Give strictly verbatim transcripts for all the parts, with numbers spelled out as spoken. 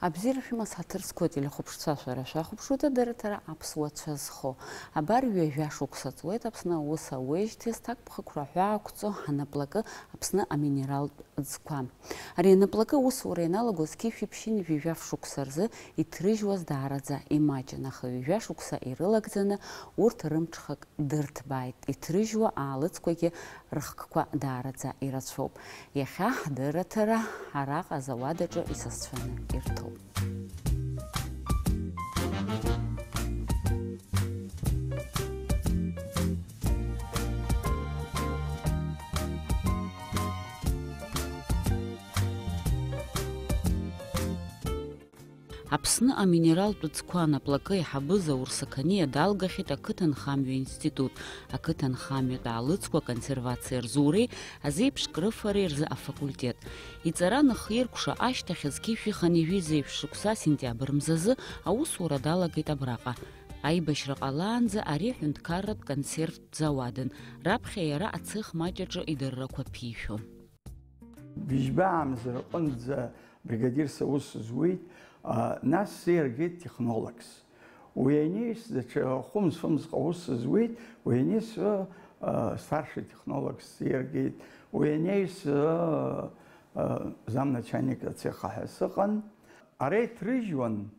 Абзиара шәымаз ҳаҭыр зқәу ателехәаԥшцәа, шәара шәахәаԥшуеит адырраҭара Аԥсуа цәа зхо. Абар ҩажәа шықәса ҵуеит Аԥсны аус ауеижьҭеи зҭакԥхықәра ҳәа ақәҵоу анаплакы Аԥсны аминералтә ӡқәа. Ари анаплакы аусура ианалагоз зқьи жәшәи ԥшьынҩажәи жәаф шықәса рзы иҭрыжьуаз даараӡа имаҷын, аха ҩажәа шықәса ирылагӡаны урҭ рымҽхак дырҭбааит, иҭрыжьуа аалыҵқәагьы рыхкқәа даараӡа ирацәоуп. Иахьа ҳдырраҭара араҟа азауад аҿы исасцәаны ирҭоуп. Аԥсны аминералтә ӡқәа анаплакы аиҳабы Заур Сақаниа далгахьеит ақыҭанхамҩа институт, ақыҭанхамҩатә аалыҵқәа аконсервациа рзуреи азеиԥш крыфареи рзы афакультет. Иҵара анахиркәша ашьҭахь зқьи жәшәи хынҩажәи зеижә шықәса сентиабр мзазы аусура далагеит абраҟа. Аибашьра ҟалаанӡа ари аҳәынҭқарратә консервтә зауадын, раԥхьа иара ацех маҷ аҿы идыррақәа ԥишәон. Быжьба амза рҟынӡа бригадирс аус зуит, а, нас сеи иаргеит технологс. Уи аниас, даҽа хәымз-фымзҟа аус зуит, уи аниас, а, старший технологс сеи иаргеит, уи аниас, а, а, замначальник ацеха ҳәа сыҟан. Ара иҭрыжьуан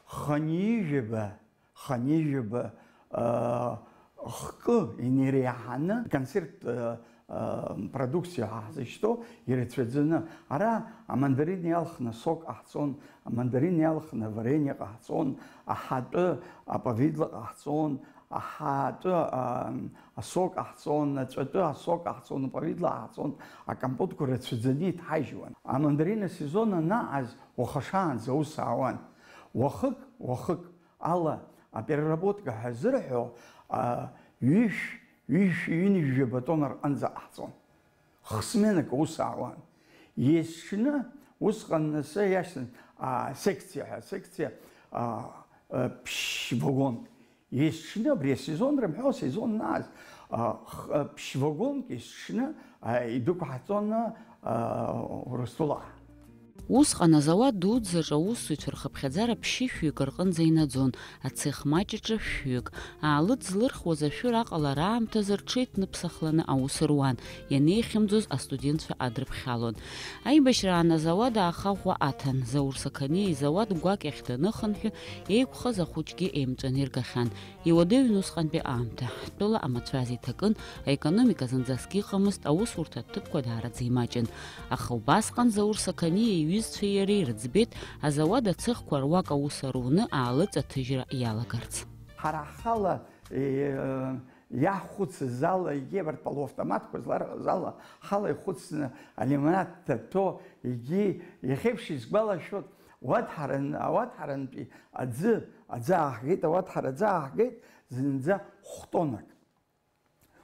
хынҩажәаба, хынҩажәаба, а, хкы инеиреиҳаны консервтә, а, а, продукциа ҳәа ҳзышьҭоу ирацәаӡаны. Ара амандарин иалхны асок ҟаҳҵон, амандарин иалхны аварение ҟаҳҵон, аҳатәы аповидла ҟаҳҵон, аҳатәы, а, асок ҟаҳҵон, аҵәатәы асок ҟаҳҵон, аповидла ҟаҳҵон, акомпотқәа рацәаӡаны иҭҳажьуан. Амандарин асезон анаҟаз уаха шаанӡа аус аауан. Уахык, уахык ала апереработка ҳәа зырҳәо, а, ҩышә, ҩышә, ҩынҩажәа батон рҟынӡа ҟаҳҵон. Хсменак аус аауан. Есҽны усҟан нас иашьҭан, а, секциа ҳәа, секциа, а, а, ԥшь вагонк. Есҽны абри асезон рымҳәо, асезон нааз, а, х-, а, ԥшь вагонк есҽны, а, идәықәҳҵон, а, Урыстәылаҟа. Усҟан азауад дуӡӡаҿы аусзуҩцәа рхыԥхьаӡара ԥшьышәҩык рҟынӡа инаӡон, ацех маҷ аҿы шәҩык. Аалыҵ злырхуаз ашәыр аҟалара аамҭазы рҽеиҭныԥсахланы аус руан, ианеихьымӡоз астудентцәа адрыԥхьалон. Аибашьраан азауад аахаӷәӷәа аҭан, Заур Сақаниа изауад гәакьахь даныхынҳә, еиқәхаз ахәыҷгьы еимҵәаны иргахьан. Иуадаҩын усҟантәи аамҭа. Ҳтәыла амацәаз иҭакын, аекономика зынӡаск иҟамызт, аусурҭа аҭыԥқәа даараӡа имаҷын. Аха убасҟан Заур Сақаниа иҩызцәеи иареи рыӡбеит, азауад ацехқәа руак аус аруны аалыҵ аҭыжьра иалагарц. Ҳара ҳхала, е, иаҳхәыцыз ала, егьи абарҭ полуавтоматқәа зларҳәаз ала, ҳала ихәыцны алимонад ҭаҭәо, егьи иахьеиԥш исгәалашәоит, уаҭҳаран-, ауаҭҳарантәи аӡы, аӡы ааҳгеит, ауаҭҳара аӡы ааҳгеит, зынӡа хә-тоннак.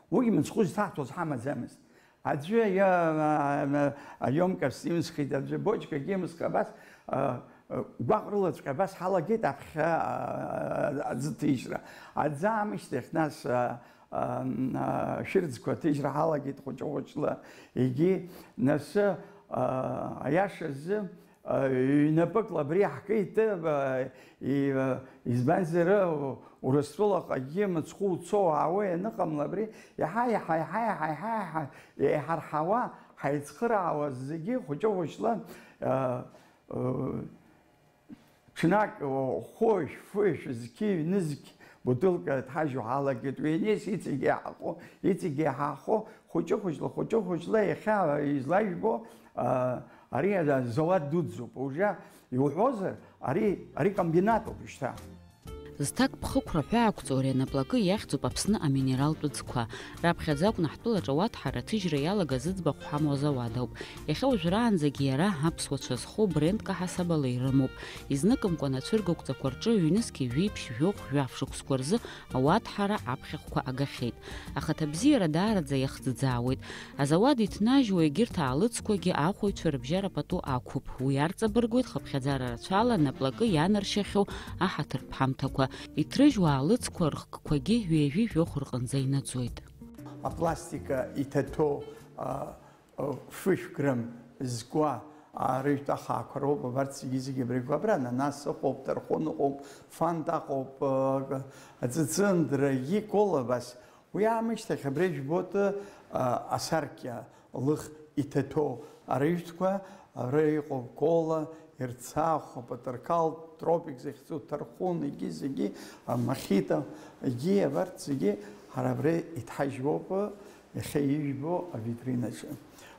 Уигь мыцхәы зҭаҳҭәоз ҳамаӡамызт. Аӡәы иа-, а-, а-, аиомкас имсхит, аӡәы бочкак имсхит, абас, а, а, гәаҟрылаҵәҟьа абас ҳалагеит аԥхьа, а, а, аӡы ҭижьра. Аӡы аамышьҭахь нас, а, а, а, шәырӡқәа ҭыжьра ҳалагеит хәыҷы-хәыҷла. Егьи нас, а, аиашазы, Ҩнапыкла абри иаҳкит, и-, избанзар, Урыстәылаҟагьы мыцхәы уцо-уаауа ианыҟамла, абри иаҳа-иаҳа, иаҳа-иаҳа, иаҳа-иаҳа еиҳарҳауа, ҳаицхыраауаз зегьы хәыҷы-хәыҷла, ҽнак, хәышә, фышә, зқьи ҩнызқь бутылка ҭҳажьу ҳалагеит. Уи аниас иҵегь еиҳахо, иҵегь еиҳахо, хәыҷы-хәыҷла, хәыҷы-хәыҷла иахьа излажәбо, а, ари азауад дуӡӡоуп. Уже иуҳәозар, ари, ари комбинатуп шьҭа. Зҭакԥхықәра ҳәа ақәҵоу ари анаплакы иахьӡуп Аԥсны аминералтә ӡқәа. Раԥхьаӡа акәны ҳтәылаҿы ауаҭҳара аҭыжьра иалагаз зыӡбахә ҳамоу азауад ауп. Иахьа уажәраанӡагьы иара аԥсуа цәа зхоу брендк аҳасабала ирымоуп. Изныкымкәан ацәыргақәҵақәа рҿы ҩнызқьи жәиԥшь жәохә жәаф шықәсқәа рзы ауаҭҳара аԥхьахәқәа агахьеит. Ахаҭабзиара даараӡа иахӡыӡаауеит. Азауад иҭнажьуа егьырҭ аалыҵқәагьы ахәаҩцәа рыбжьара пату ақәуп. Уи арҵабыргуеит хыԥхьаӡара рацәала анаплакы ианаршьахьоу аҳаҭыртә ҳамҭақәа. Иҭрыжьуа аалыҵқәа рхкқәагьы ҩажәи жәохә рҟынӡа инаӡоит. Апластика иҭаҭәоу, а, фышә грамм зкуа Арыжәтә ахаақәа роуп абарҭ зегьы-зегьы абри агәы абра, ананас ыҟоуп, тархун ыҟоуп, фанта ыҟоуп, э, аҵыҵындра, егьи кола абас. Уи аамышьҭахь абри жәботы, э, асаркьа лых иҭаҭәоу арыжәтәқәа, ара иҟоуп кола, ерцахә, апатырқал, тропик захьӡу, тархун, егьи зегьы, а, мохито, егьи абарҭ зегьы ҳара абра иҭҳажьуоуп, иахьа ижәбо авитринаҿы.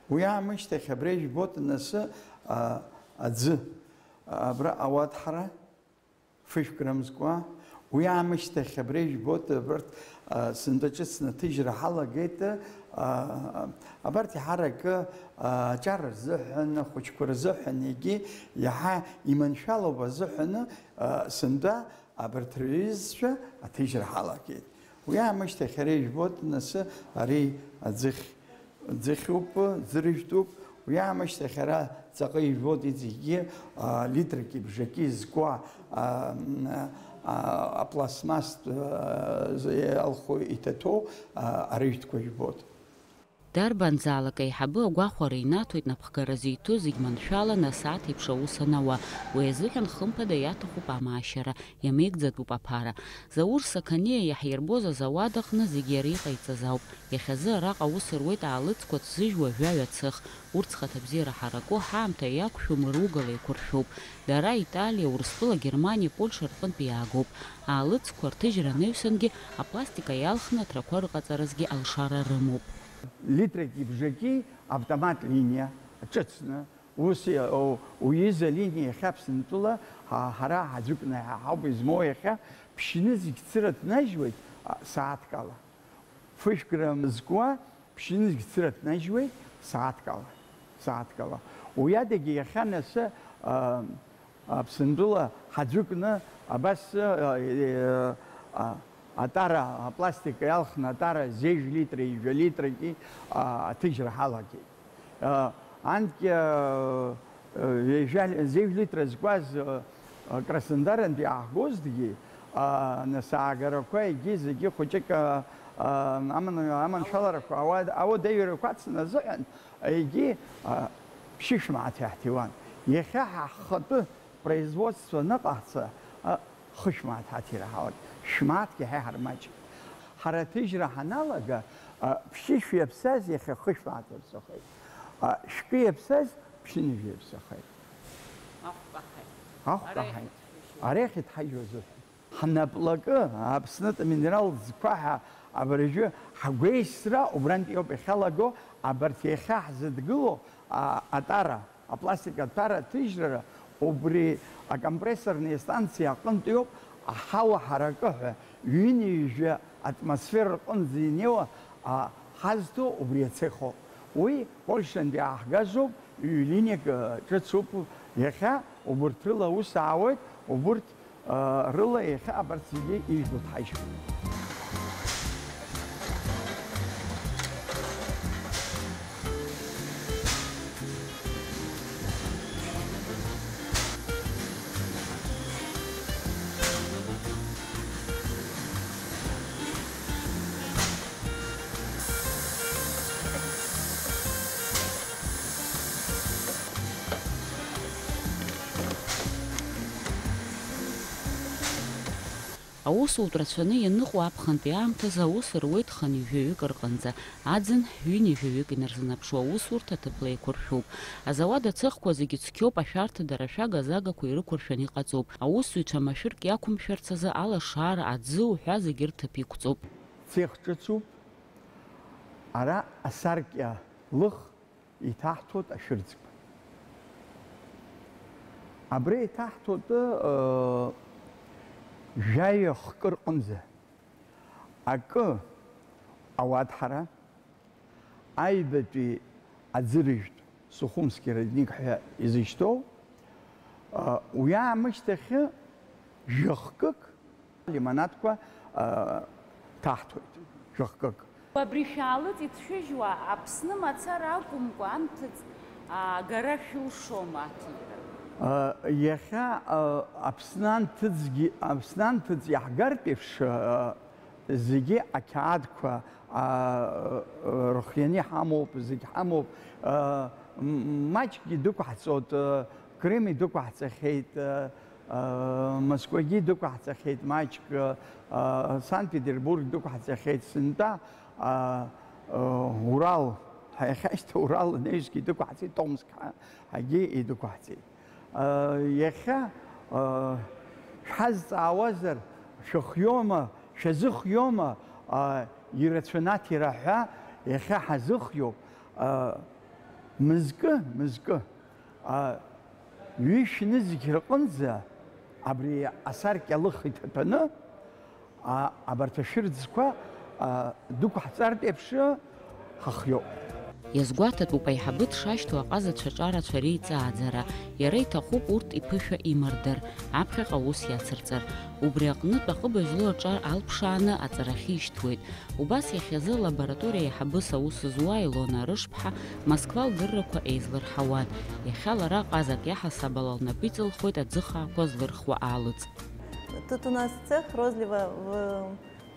Уи аамышьҭахь абра ижәбоит анасы, а, аӡы, абра ауадҳара, фышәк рымзкуа. Уи аамышьҭахь абра ижәбоит, абарҭ, а, сынтәа ҿыцны аҭыжьра ҳалагеит, а, абарҭ иаҳаракы, а, аҿар рзыҳәан, ахәыҷқәа рзыҳәан, егьи иаҳа иманшәалоуп азыҳәаны, а, сынтәа абарҭ рҩызцәа аҭыжьра ҳалагеит. Уи аамышьҭахь ара ижәбоит, нас ари аӡыхь, ӡыхьуп, ӡырыжәтәуп. Уи аамышьҭахь ара ҵаҟа ижәбоит, иҵегьгьы, а, литрак ибжаки зкуа, а, а, апластмасстә, а, з-, алху иҭаҭәоу, а, арыжәтәқәа жәбоит. Дарбанзаалак аиҳабы агәахәара инаҭоит напхгара зиҭо зегь маншәаланы асааҭ еиԥш аус анауа. Уи азыҳәан хымԥада иаҭахуп амаашьара, иамеигӡатәуп аԥара. Заур Сақаниа иаҳирбоз азауад аҟны зегь иара иҟаиҵаз ауп. Иахьазы араҟа аус руеит аалыҵқәа ҭзыжьуа жәаҩа цых. Урҭ зхаҭабзиара ҳараку, ҳаамҭа иақәшәом, ругала еиқәыршәуп. Дара Италиа, Урыстәыла, Германиа, Польша рҟынтә иаагоуп. Аалыҵқәа рҭыжьра анаҩсангьы апластика иалхны аҭрақәа рыҟаҵаразгьы алшара рымоуп. Литрак ибжаки автомат линиа ҿыцны, ус и-, о, уҩыза линиа иахьа Аԥсынтәыла, ҳа-, ҳара ҳаӡәыкны ҳа-, ҳауп измоу иахьа, ԥшьнызқь цыра ҭнажьуеит, а, сааҭк ала. Фышәк рымзкуа, ԥшьнызқь цыра ҭнажьуеит, сааҭк ала, сааҭк ала. Уи адагьы иахьа насы, а, Аԥсынтәыла ҳаӡәыкны абас, э, э, а, атара, апластик иалхны атара зежә литра, ижәа литрагьы, а, аҭыжьра ҳалагеит. Э, анкьа, э, ҩажәа-, зежә литра зкуаз, э, Краснодарантәи иаҳгозҭгьы, а, нас аагарақәа егьи зегьы хәыҷык, а, а, аман-, аманшәаларақәа, ауа-, ауадаҩрақәа ацын азыҳәан, егьи, а, ԥшьышә мааҭ иаҳҭиуан. Иахьа ҳахатәы производство аныҟаҳҵа, а, хышә мааҭ ҳаҭира ҳауан, шә-мааҭк иаҳа иҳармаҷит. Ҳара аҭыжьра ҳаналага, а, ԥшьышә иаԥсаз иахьа хышә мааҭ иаԥсахеит. А, шәкы иаԥсаз ԥшьынҩажәа иаԥсахеит. Ахә каҳаит. Ахә каҳаит. Ара иахьыдҳажьуа азыҳәан. Ҳнаплакы, Аԥснытә минерал ӡқәа ҳәа абыржәы ҳгәеисра убрантәи ауп иахьалаго, абарҭ иахьа ҳзыдгыло, а, атара, апластик атара аҭыжьрара, убри акомпрессорные станциа аҟынтәи ауп, аҳауа ҳаракы ҳәа ҩынҩажәа атмосфера рҟынӡа инеиуа, а, ҳазҭо убри ацех ауп. Уи Польшантәи ааҳгазоуп, ҩ-линиак, а, ҿыцуп. Иахьа убырҭ рыла аус аауеит, убырҭ рыла иахьа абарҭ зегьы ижәбо дҳажьуеит. Аусутә рацәаны ианыҟоу аԥхынтәи аамҭазы аус руеит хынҩажәаҩык рҟынӡа, аӡын ҩынҩажәаҩык инарзынаԥшуа аусурҭа ҭыԥла еиқәыршәуп. Азауад ацыхқәа зегьы цқьоуп, ашәарҭадара ашәага-загақәа ирықәыршәаны иҟаҵоуп. Аусзуҩцәа машәырк иақәымшәарц азы алашара, аӡы уҳәа зегьы рҭыԥ иқәҵоуп. Цех ҿыцуп, ара асаркьа лых иҭаҳҭоит ашәырӡқәа. Абра иҭаҳҭоит, ыы, жәаҩа хкы рҟынӡа. Акы ауадҳара, аҩбатәи аӡырыжәтә Сухумски родник ҳәа изышьҭоу, ыы, уи аамышьҭахьы жәахкык лимонадқәа, а, ҭаҳҭоит, жәахкык. Абри шәаалыҵ ицәыжьуа Аԥсны мацара акәымкәа, анҭыҵ аагара шәылшома аҭыжьра? А, иахьа, а, Аԥсны анҭыҵгьы, Аԥсны анҭыҵ иаҳгартә еиԥш, а, зегьы ақьаадқәа, а, рхианы иҳамоуп, зегь ҳамоуп. А, М-, маҷкгьы дықәаҳҵоит, э, Крым идәықәаҳҵахьеит, э, э, Москвагьы идәықәаҳҵахьеит маҷк, э, э, Санкт-Петербург дықәаҳҵахьеит, сынтәа, э, э, Урал, ҳа иахьашьҭоу Урал анаҩсгьы идәықәаҳҵеит, Томск ҳа-, ҳагьы идәықәаҳҵеит. Э, иахьа, э, шәҳазҵаауазар, шәыхиоума, шәазыхиоума, э, ирацәаны аҭира ҳәа иахьа ҳазыхиоуп. Э, мызкы, мызкы, а, ҩышә нызқь рҟынӡа абри асаркьа лых иҭаҭәаны, а, абарҭ ашәырӡқәа, а, дықәҳҵартә еиԥш ҳахиоуп. Иазгәаҭатәуп аиҳабы дшашьҭоу аҟазацәа ҿарацәа реиҵааӡара. Иара иҭахуп урҭ иԥышәа имырдыр, аԥхьаҟа аус иацырҵар. Убри аҟнытә аҟыбаҩ злоу аҿар алԥшааны аҵарахьы ишьҭуеит. Убас иахьазы алабораториа аиҳабыс аус зуа Илона Арышԥҳа Москва лдыррақәа еизлырҳауан. Иахьа лара ҟазак иаҳасаб ала лнапы иҵылхуеит аӡы хаақәа злырхуа аалыҵ. Тут у нас цех розлива в,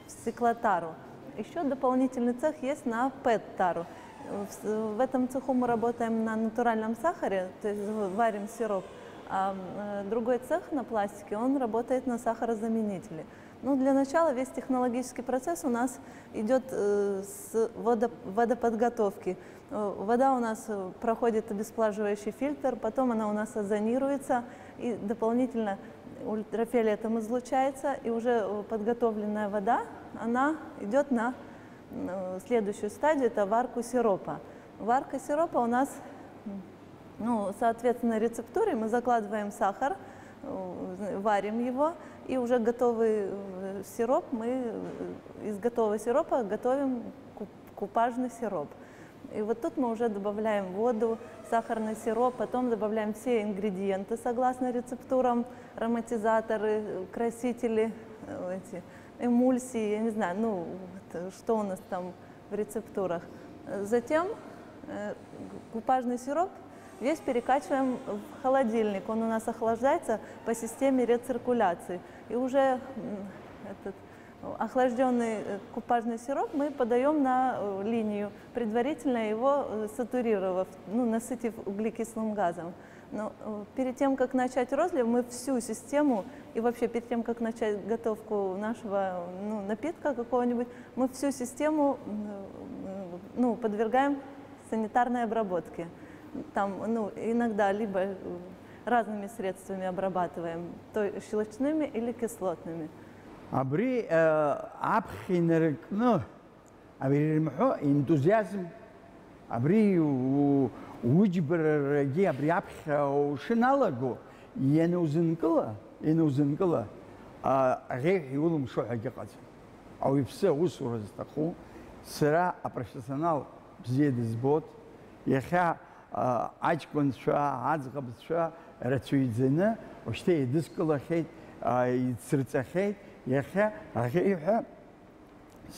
в стеклотару. Еще дополнительный цех есть на пэт-тару. В с-, в этом цеху мы работаем на натуральном сахаре, то есть в-, варим сироп. А, э, другой цех на пластике, он работает на сахарозаменителе. Ну, для начала весь технологический процесс у нас идёт, э, с водо-, водоподготовки. Э, вода у нас, э, проходит обеззараживающий фильтр, потом она у нас озонируется и дополнительно ультрафиолетом излучается, и уже, э, подготовленная вода, она идёт на, м, э, следующую стадию, это варку сиропа. Варка сиропа у нас, м, ну, соответственно рецептуре мы закладываем сахар, э, варим его, и уже готовый, э, сироп мы, э, из готового сиропа готовим куп-, купажный сироп. И вот тут мы уже добавляем воду, сахарный сироп, потом добавляем все ингредиенты согласно рецептурам, ароматизаторы, э, красители, э, эти, эмульсии, я не знаю, ну, вот, э, что у нас там в рецептурах. Затем, э, купажный сироп весь перекачиваем в холодильник. Он у нас охлаждается по системе рециркуляции. И уже, м, этот охлаждённый, э, купажный сироп мы подаём на, э, линию, предварительно его, э, сатурировав, ну, насытив углекислым газом. Но, э, перед тем, как начать розлив, мы всю систему, и вообще перед тем, как начать готовку нашего, ну, напитка какого-нибудь, мы всю систему, м, м, ну, подвергаем санитарной обработке. Там, ну, иногда либо, э, разными средствами обрабатываем, то щелочными или кислотными. Абри, э, аԥхьа инаркны, абри ирымҳәо ентузиазм, абри у-, уџьбарагьы абри аԥхьа ушыналаго, ианузынкыла, ианузынкыла, а, аӷьеҩҳәа иулымшо ҳәагьы ыҟаӡам. Ауаҩԥсы аусура зҭаху, сара апрофессионал бзиа дызбоит. Иахьа, а, аҷкәынцәа, аӡӷабцәа рацәаҩӡаны уажәшьҭа еидыскылахьеит, а, ицырҵахьеит. Иахьа аӷьеҩҳәа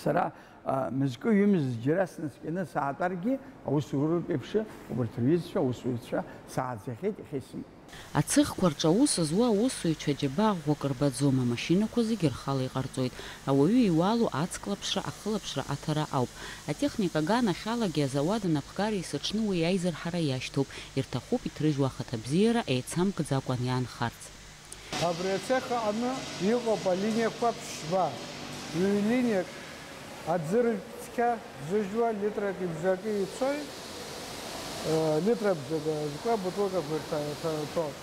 сара, а, мызкы-ҩымз џьара снаскьаны саатәаргьы, аусуратә еиԥш убарҭ рҩызцәа, аусуҩцәа сааӡахьеит, иахьа исымоуп. Ацехқәа рҿы аус зуа аусзуҩцәа џьабаа ӷәӷәак рбаӡом, амашьынақәа зегьы рхала иҟарҵоит. Ауаҩы иуалу ацклаԥшра, ахылаԥшра аҭара ауп. Атехника аганахьалагьы азауад анапхгара есыҽны уи аизырҳара иашьҭоуп, ирҭахуп иҭрыжьуа ахаҭабзиара еицамкӡакәан иаанхарц. Абри ацех аҟны иҟоуп алиниақәа ԥшьба, ҩ-линиак. Аӡырҩ цқьа зыжәуа литрак ибжакы ицоит, э, литра бжак азкуа бутылкақәа ирҭа-, ирҭа-, ирҭоуп.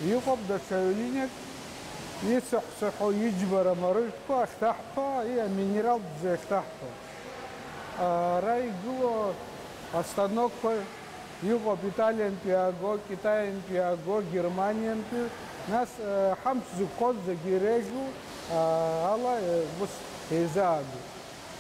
Иҟоуп даҽа ҩ-линиак, ицыҳә-цыҳәо иџьбара марыжәтәқәа ахьҭаҳҳәо, и-, аминералтә ӡы ахьҭаҳҳәо. Ара игылоу астанокқәа иҟоуп италиантәи иааго, китаиантәи иааго, германиантәи, нас, э, ҳамч зықәхоз зегьы иреиӷьу, э, ала, э, ус еизаагоит.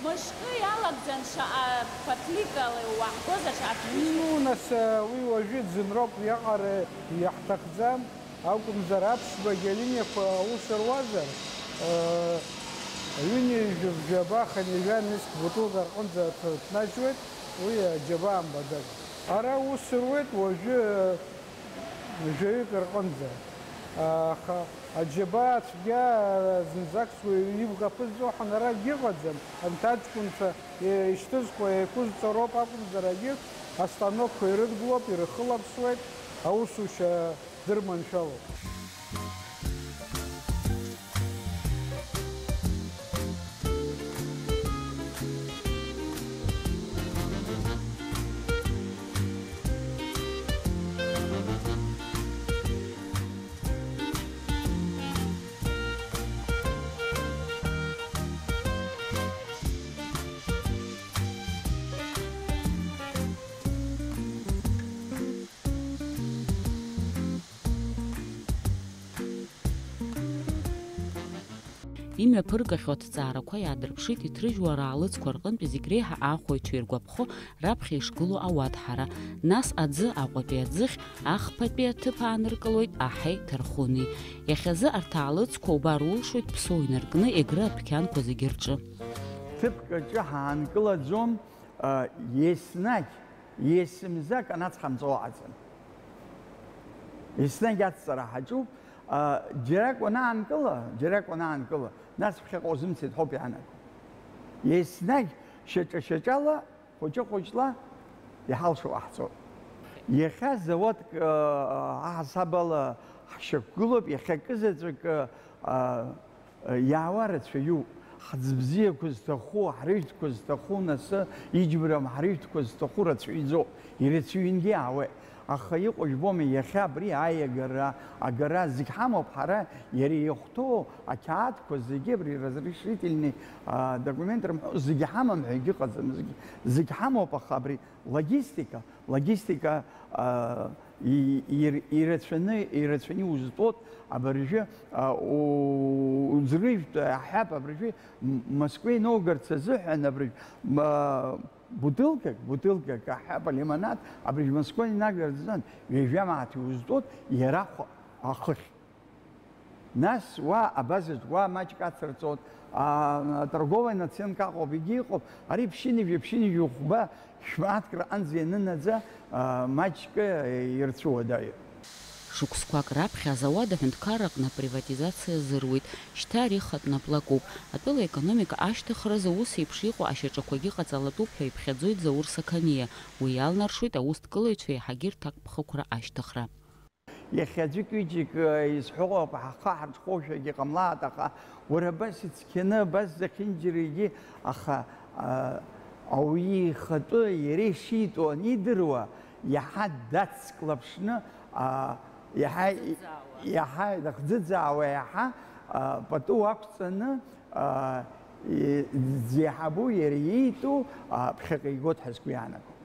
Мышкы иалагӡан шаҟа ԥаҭликала иуаҳгозар, шаҟа ԥшьышәала? Ну, нас, э, уи уажәы ӡынроуп, уиаҟара иаҳҭахӡам, акәымзар аԥшьбагьы алиниақәа аус руазар, э, ҩынҩажәи жәаба хынҩажәа нызқь бутылка рҟынӡа ҭ-, ҭнажьуеит, уи аџьабаа мбаӡакәа. Ара аус руеит уажәы, э, жәаҩык рҟынӡа. Аха аџьабаа цәгьа зынӡак сгәы ибӷа ԥызҵәо ҳәа нарагь иҟаӡам. Анҭ аҷкәынцәа ишьҭызхуа еиқәызҵо роуп акәымзаргьы, Астанокқәа ирыдгылоуп, ирыхылаԥшуеит, аусушьа дырманшәалоуп. Имҩаԥыргахьоу аҭҵаарақәа иаадырԥшит иҭрыжьуа раалыҵқәа рҟынтә зегь реиҳа аахәаҩцәа иргәаԥхо раԥхьа ишгылоу ауадҳара, нас аӡы Аҟәатәи аӡыхь, ахԥатәи аҭыԥ ааныркылоит аҳеи ҭархуни. Иахьазы арҭ аалыҵқәа убар улшоит Ԥсоу инаркны Егры адәқьанқәа зегьы рҿы. Ҭыԥк аҿы ҳаанкылаӡом, а, еснагь, есымзак анацҳамҵо аӡам. Еснагь ацҵара ҳаҿуп, а, џьарак уанаанкыла, џьарак уанаанкыла, нас ԥхьаҟа узымцеит ҳәоуп иаанаго. Еснагь шьаҿа-шьаҿала, хәыҷы-хәыҷла иҳалшо ҟаҳҵоит. Иахьа заводк, а, аҳасабала ҳшьақәгылоуп, иахьакы заҵәык, а, Иаауа рацәаҩуп. Ҳӡбзиақәа зҭаху, ҳрыжәтәқәа зҭаху, нас иџьбарам ҳрыжәтәқәа зҭаху рацәаҩӡоуп. Ирацәаҩынгьы аауеит. Аха иҟоу жәбома, иахьа абри аиагара, агара зегь ҳамоуп ҳара, иара иахәҭоу ақьаадқәа зегьы абри разрешительный, а, документ рымҳәо зегь ҳамам ҳәа егьыҟаӡам, зегь, зегь ҳамоуп, аха абри логистика, логистика, а, и-, ир-, ирацәаны, ирацәаны иузтәоит, абыржәы, а, у-, уӡрыжәтә аҳәап, абыржәы М-, Москва инаугарц азыҳәан, абыржә-, м-, а, бутылкак, бутылкак аҳәап алимонад, абыржә Москва инаугарц азыҳәан, ҩажәа мааҭ иузтәоит, иара ахә-, ахыхь. Нас уа абазаҿ, уа маҷк ацырҵоит, а, аторговая наценка ыҟоуп, егьи ыҟоуп, ари ԥшьынҩажәи, ԥшьынҩажәи хәба, шә-мааҭк рҟынӡа ианынаӡа, а, маҷк ирцәуадаҩуп. Шықәсқәак раԥхьа азауад аҳәынҭқарра аҟны априватизациа азыруит, шьҭа ари хатә наплакуп. Атәыла аекономика ашьҭыхразы ус еиԥш иҟоу ашьаҿақәагьы ҟаҵалатәуп ҳәа иԥхьаӡоит Заур Сақаниа, уи иалнаршоит аусҭкылаҩцәа еиҳагьы рҭакԥхықәра ашьҭыхра. Иахьа аӡәык-ҩыџьак, э, изҳәо ыҟоуп, ҳхы ҳарҽхәоушәагьы ҟамлааит, аха уара абас ицқьаны, абас зехьынџьарагьы, аха, а, ауаҩы ихатәы иара ишитәу анидыруа, иаҳа дацклаԥшны, а, иаҳа, иаҳа дахӡыӡаауа, иаҳа, а, пату ақәҵаны, а, и-, дзеиҳабу иара иитәу, а, ԥхьаҟа игоит ҳәа сгәы иаанагом.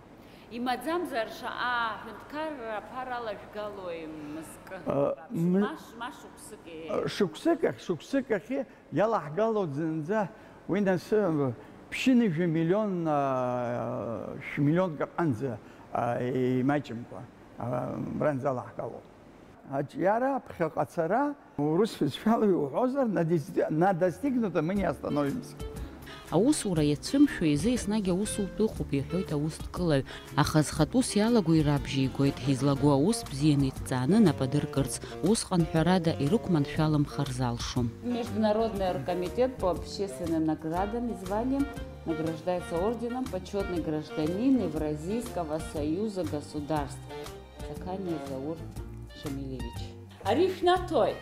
Имаӡамзар шаҟа аҳәынҭқарра аԥара алажәгалои мызкы? Э, м-, ма ш-, ма шықәсыки. Э, шықәсык ахь, шықәсык ахь иалаҳгалоит зынӡа, уи нас, э, ԥшьынҩажәа миллион, э, шә-, миллионк аҟынӡа, э, имаҷымкәа, э, абранӡа алаҳгалоит. Аҿиара аԥхьаҟа ацара, урыс бызшәала иуҳәозар, на дис-, на достигнутом мы не остановимся. Аусура иацәымшәо изы еснагь аусутә ыҟоуп, иҳәоит аусҭкылаҩ, аха зхатә ус иалаго ирабжьеигоит, излаго аус бзианы иҭҵааны нап адыркырц, усҟан ҳәарада ирықәманшәаламхар залшом. Международный оргкомитет по общественным наградам и званиям награждается орденом «Почётный гражданин Евразийского союза государств». Саканиа Заур Шамилевич. Ари шәнаҭоит?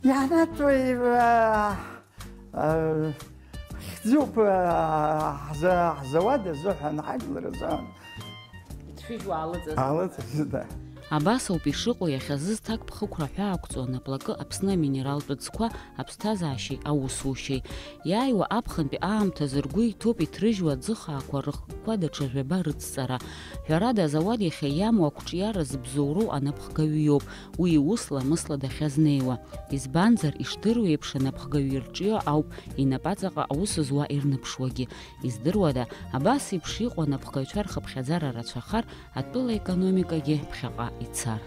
Ианаҭои, а, а, хьӡуп, а, ҳза-, ҳзауад азыҳәан, ҳажәлар азыҳәан. Иҭшәыжь уаалыҵыз. Аалыҵыз, да. Абас ауп ишыҟоу иахьазы зҭакԥхықәра ҳәаақәҵоу анаплакы Аԥсны аминералтә ӡқәа аԥсҭазаашьеи аусушьеи. Иааиуа аԥхынтәи аамҭазы ргәы иҭоуп иҭрыжьуа аӡыхаақәа рыхкқәа даҽа жәаба рыцҵара. Ҳәарада, азауад иахьа иамоу ақәҿиара зыбзоуроу анапхгаҩы иоуп, уи иус ламысла дахьазнеиуа. Избанзар, ишдыру еиԥш, анапхгаҩы ирҿио ауп инапаҵаҟа аус зуа ирныԥшуагьы. Издыруада, абас еиԥш иҟоу анапхгаҩцәа рхыԥхьаӡара рацәахар, атәыла економикагьы ԥхьаҟа ицар.